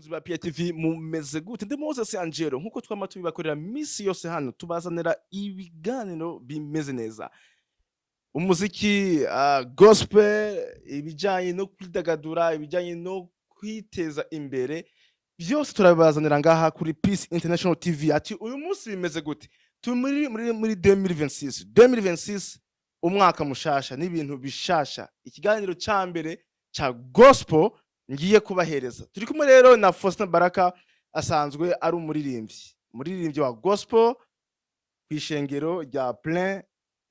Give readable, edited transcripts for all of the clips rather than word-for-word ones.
Bakunzi ba PTV, mumeze gute? Ndi Moses Angelo. Nkuko twama tubibakorera misi yose hano, tubazanira ibiganiro bimeze neza, umuziki gospel, ibijanye no kwidagadura, ibijanye no kwiteza imbere, byose turabibazanira ngaha kuri Peace International TV. Ati uyu munsi bimeze gute? Turi muri 2026, 2026, umwaka mushasha n'ibintu bishasha. Ikiganiro ca mbere ca gospel ngiye kubahereza. Turi kumwe rero na Faustin Baraka, asanzwe ari umuririmbyi wa gospel kw'ishengero rya Plein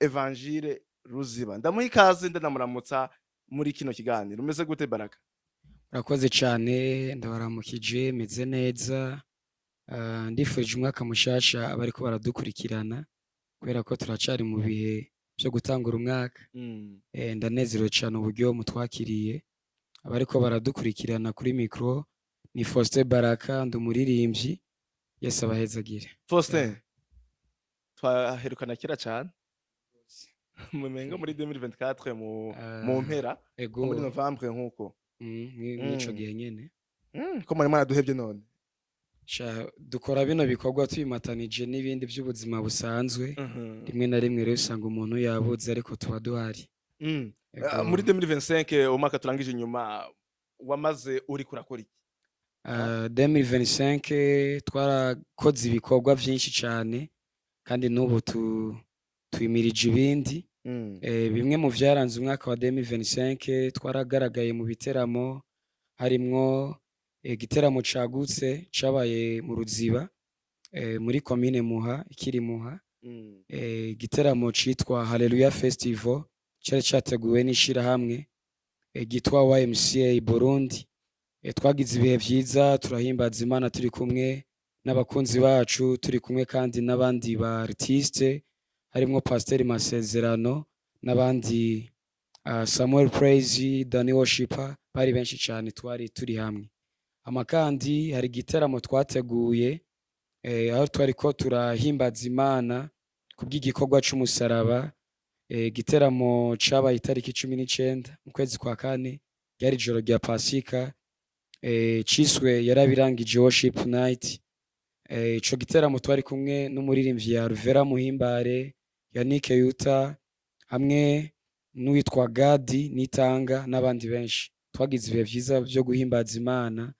Evangile Ruziba. Ndamuha ikaze, ndanamuramutsa muri kino kiganiro. Umeze gute, Baraka? Urakoze cyane, ndabaramukije, meze neza. Ndifurije umwaka mushasha abariko baradukurikirana, kubera ko turacari mu bihe vyo gutangura umwaka. Ndanezerewe cyane uburyo mutwakiriye. Abariko baradukurikirana, kuri micro ni Faustin Baraka, ndi umuririmbyi. Yesu abahezagire. Faustin, twaherukana kera cyane, mumengo muri 2024 mu mpera, Ego. nko muri Novembre nkuko. Mw'ico gihe nyene. Ko mwari mwaraduhevye none? Sha, dukora bino bikorwa tubimatanije n'ibindi by'ubuzima busanzwe. Rimwe na rimwe rero usanga umuntu yabuze, ariko tuba duhari. Ego. Muri 2025, umwaka turangije inyuma, wamaze uri kurakora iki? 2025 twarakoze ibikorwa vyinshi cane, kandi n'ubu twimirije ibindi. Bimwe mu vyaranze umwaka wa 2025, twaragaragaye mu biteramo, harimwo igiteramo cagutse cabaye mu Ruziba, muri komine Muha, ikiri Muha. Igiteramo citwa Hallelujah Festival cari categuwe n'ishirahamwe ryitwa YMCA Burundi. Twagize ibihe vyiza, turahimbaza Imana turi kumwe n'abakunzi bacu, turi kumwe kandi n'abandi ba artiste, harimwo Pasteur Masezerano n'abandi, Samuel Praise, Danny Worshipper, bari benshi cane, twari turi hamwe. Hama kandi hari igiteramo twateguye, aho twariko turahimbaza Imana kubw'igikorwa c'umusaraba. Igiteramo cabaye itariki 19 mu kwezi kwa kane, ryari ijoro rya Pasika, ciswe Yarabirangije Worship Night. Ico giteramo twari kumwe n'umuririmbyi Alvera Muhimbare, Yannick Yuta, hamwe n'uwitwa Gadi Nitanga n'abandi benshi. Twagize ibihe vyiza vyo guhimbaza Imana.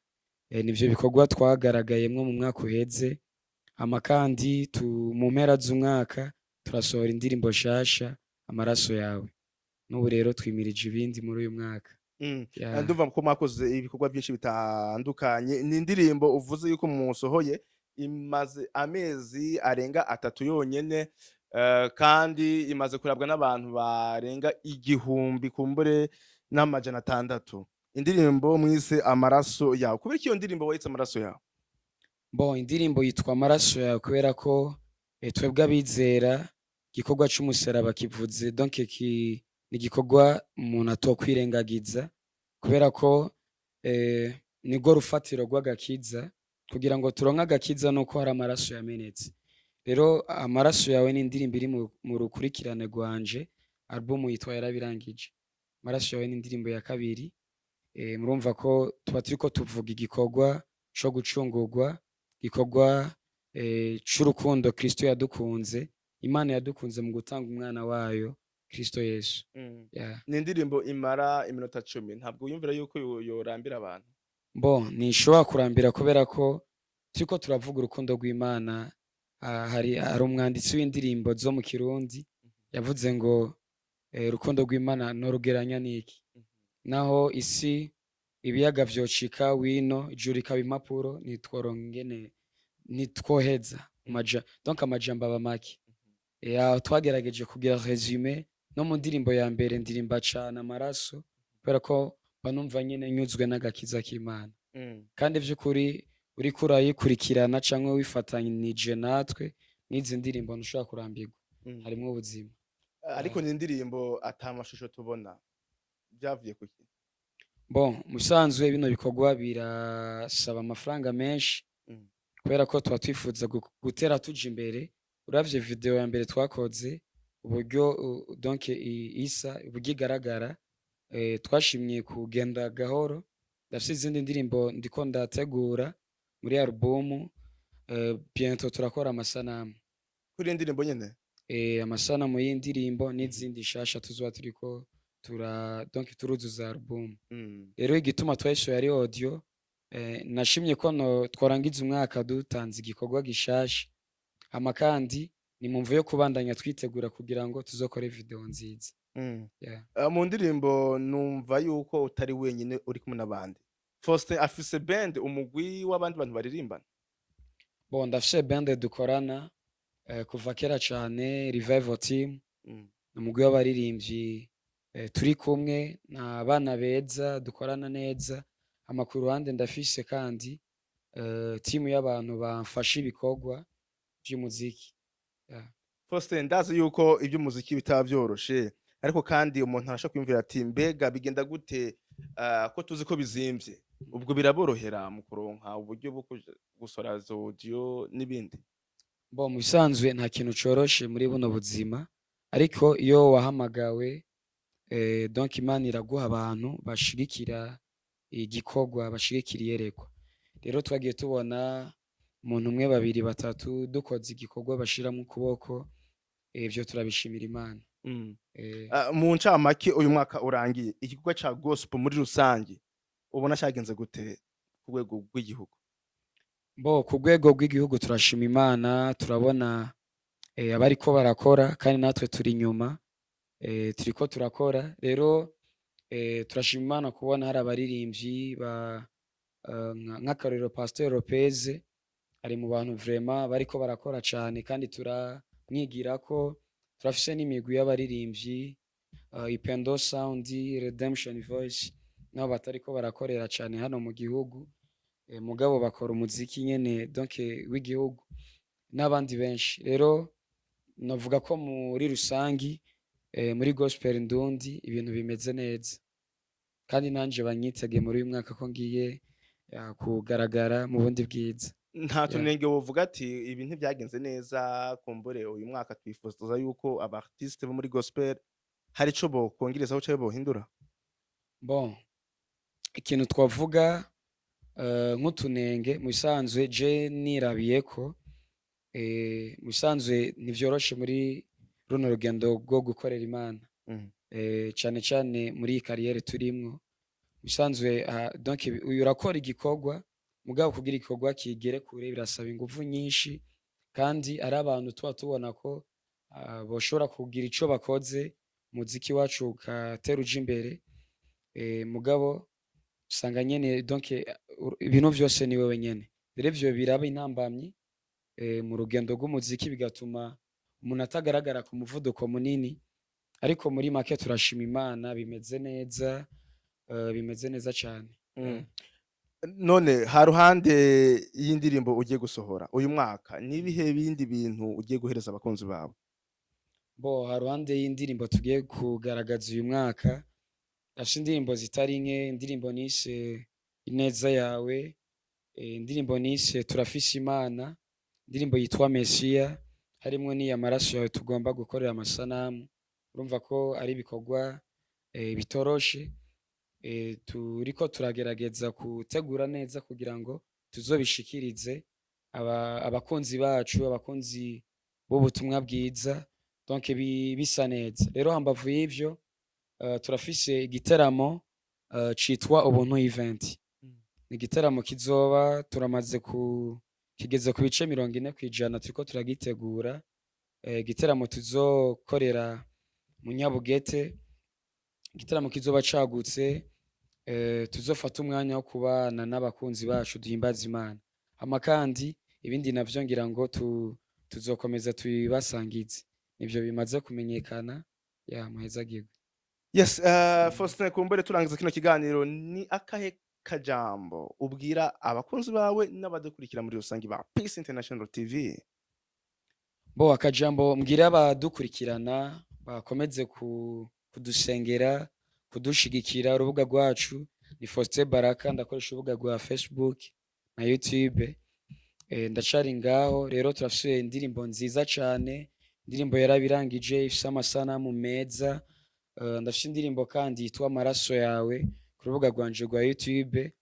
Nivyo bikorwa twagaragayemwo mu mwaka uheze. Hama kandi mu mpera z'umwaka turasohora indirimbo nshasha, Amaraso Yawe. N'ubu rero twimirije ibindi muri uyu mwaka. Yeah. Ndumva ko mwakoze ibikorwa byinshi bitandukanye. Ni indirimbo uvuze yuko musohoye imaze amezi arenga 3 yonyene, kandi imaze kurabwa n'abantu barenga 1600. Indirimbo mwise Amaraso Yawe. Kubera iki iyo ndirimbo wayise Amaraso Yawe? Bon, indirimbo yitwa Amaraso Yawe kubera ko twebwe abizera, igikorwa c'umusaraba kivuze, donc ni igikorwa umuntu atokwirengagiza, kubera ko nirwo rufatiro rw'agakiza. Kugira ngo turonke agakiza nuko hari amaraso yamenetse. Rero Amaraso Yawe ni indirimbo iri mu rukurikirane rwanje, album yitwa Yarabirangije. Amaraso Yawe ni indirimbo ya kabiri. Murumva ko tuba turiko tuvuga igikorwa co gucungurwa, igikorwa c'urukundo Kristo yadukunze, Imana yadukunze mu gutanga umwana wayo Kristo Yesu. Yeah. Ni indirimbo imara iminota 10. Ntabwo wiyumvira yuko yorambira abantu? Bon, ntishobora kurambira, kubera ko turiko turavuga urukundo rw'Imana. Hari umwanditsi w'indirimbo zo mu Kirundi yavuze ngo urukundo rw'Imana norugeranya n'iki? Naho isi ibiyaga vyocika wino, ijuru rikaba impapuro, ntitworonka ingene, ntitwoheza donc amajambo aba make. Aho twagerageje kugira résumé. No mu ndirimbo ya mbere ndirimba cane amaraso, kubera ko mba numva nyene nyuzwe n'agakiza k'Imana. Kandi vy'ukuri uriko urayikurikirana canke wifatanije natwe n'izi ndirimbo, ntushobora kurambirwa. Harimwo ubuzima. Ariko ni indirimbo ata mashusho tubona, vyavuye kuki? Bon, musanzwe bino bikorwa birasaba amafaranga menshi, kubera ko tuba twifuza gutera tuja imbere. Uravye video ya mbere twakoze, uburyo donc isa, uburyo igaragara, twashimye kugenda gahoro. Ndafise izindi ndirimbo ndiko ndategura muri album. Bientôt turakora amasanamu. Kuri iyo ndirimbo nyene? Amasanamu y'indirimbo n'izindi nshasha tuzoba turiko tura, donc turuzuza album. Rero igituma twayisohoye ari audio, nashimye ko no twarangiza umwaka dutanze igikorwa gishasha, hama kandi ni mu mvo yo kubandanya twitegura kugira ngo tuzokore video nziza. Yeah. Mu ndirimbo numva yuko utari wenyine, uri kumwe n'abandi. Faustin afise band, umugwi w'abandi bantu baririmbana? Bon, ndafise band dukorana kuva kera cane, Revival Team. Ni umugwi w'abaririmbyi turi kumwe, ni abana beza dukorana neza. Hama ku ruhande ndafise kandi team y'abantu bamfasha ibikorwa vy'umuziki. Yeah. Faustin, ndazi yuko iby'umuziki bitaba vyoroshe, ariko kandi umuntu arashobora kwiyumvira ati: "Mbega bigenda gute, ko tuzi ko bizimvye?" Ubwo biraborohera mu kuronka uburyo bwo gusohora za audio n'ibindi? Bon, mu bisanzwe nta kintu coroshe muri buno buzima, ariko iyo wahamagawe, donc Imana iraguha abantu bashigikira igikorwa, bashigikira iyerekwa. Rero twagiye tubona umuntu umwe, babiri, batatu dukoze igikorwa bashiramwo ukuboko, ivyo turabishimira Imana. Mu ncamake, uyu mwaka urangiye, igikorwa ca gospel muri rusange ubona cagenze gute ku rwego rw'igihugu? Bo, ku rwego rw'igihugu turashima Imana, turabona abariko barakora kandi natwe turi inyuma, turiko turakora. Rero turashima Imana kubona hari abaririmbyi ba nk'akarorero Pasteur Lopez ari mu bantu vraiment bariko barakora cane kandi turamwigirako. Turafise n'imigwi y'abaririmbyi, Ipendo Sound, Redemption Voice, nabo batariko barakorera cane hano mu gihugu, mugabo bakora umuziki nyene, donc w'igihugu, n'abandi benshi. Rero novuga ko muri rusangi, muri gospel ndundi ibintu bimeze neza, kandi nanje banyitege muri uyu mwaka ko ngiye kugaragara mu bundi bwiza. Nta tunenge wovuga ati: "Ibi ntibyagenze neza, kumbure uyu mwaka twifuza yuko aba artiste bo muri gospel hari ico bokongerezaho canke bohindura"? Bon, ikintu twavuga nk'utunenge, mu bisanzwe je nirabiyeko, mu bisanzwe ntivyoroshe muri runo rugendo rwo gukorera Imana, cane cane muri iyi carrière turimwo. Mu bisanzwe, donc uyu urakora igikorwa, mugabo kugira igikorwa kigere kure birasaba inguvu nyinshi, kandi ari abantu tuba tubona ko boshobora kugira ico bakoze umuziki wacu ugatera uja imbere, mugabo usanga nyene, donc ibintu vyose ni wewe nyene. Rero ivyo biraba intambamyi mu rugendo rw'umuziki, bigatuma umuntu atagaragara ku muvuduko munini, ariko muri make turashima Imana, bimeze neza, bimeze neza cane. None haruhande y'indirimbo ugiye gusohora uyu mwaka, nibihe bindi bintu ugiye guhereza abakunzi bawe? Bo, haruhande y'indirimbo tugiye kugaragaza uyu mwaka, ndafise indirimbo zitari nke: indirimbo nise "Ineza Yawe", indirimbo nise "Turafise Imana", indirimbo yitwa "Mesiya", harimwo n'iya "Amaraso Yawe" tugomba gukorera amasanamu. Urumva ko ari ibikorwa bitoroshe, turiko turagerageza gutegura neza kugira ngo tuzobishikirize abakunzi bacu, abakunzi b'ubutumwa bwiza, donc bisa neza. Rero hambavu y'ivyo, turafise igiteramo citwa Ubuntu Event. Ni igiteramo kizoba, turamaze ku kigeze ku bice 40%, turiko turagitegura. Igiteramo tuzokorera mu Nyabugete, igiteramo kizoba cagutse, tuzofata umwanya wo kubana n'abakunzi bacu, duhimbaze Imana. Hama kandi ibindi navyo ngira ngo tuzokomeza tubibasangize. Nivyo bimaze kumenyekana, ya, muhezagirwe. Yes, Faustin, kumbure turangiza kino kiganiro, ni akahe kajambo ubwira abakunzi bawe n'abadukurikira muri rusange ba Peace International TV? Bo, akajambo mbwira abadukurikirana, bakomeze kudusengera, kudushigikira. Urubuga rwacu ni Faustin Baraka, ndakoresha urubuga rwa Facebook na YouTube. Ndacari ngaho. Rero turafise indirimbo nziza cane, indirimbo yarabirangije, ifise amasanamu meza. Ndafise indirimbo kandi yitwa "Amaraso Yawe" ku rubuga rwanje rwa YouTube.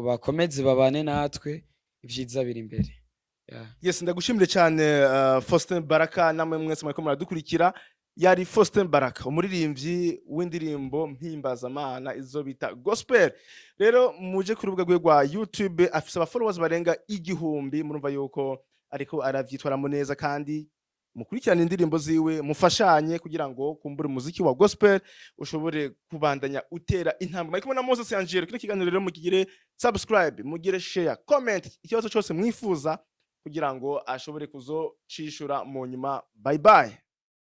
Bakomeze babane natwe, ivyiza biri imbere, yeah. Yes, ndagushimire cyane, Faustin Baraka. Namwe mwese mwariko muradukurikira, yari Faustin Baraka, umuririmbyi w'indirimbo mpimbazamana, izo bita gospel. Rero muje ku rubuga rwe rwa YouTube, afise aba followers barenga 1000. Murumva yuko ariko aravyitwaramo neza, kandi mukurikirane indirimbo ziwe, mufashanye kugira ngo kumbure umuziki wa gospel ushobore kubandanya utera intambwe. Mwari kumwe na Moses Angelo. Kino kiganiro rero mugire subscribe, mugire share, comment, ikibazo cyose mwifuza kugira ngo ashobore kuzocishura mu nyuma. Bye bye.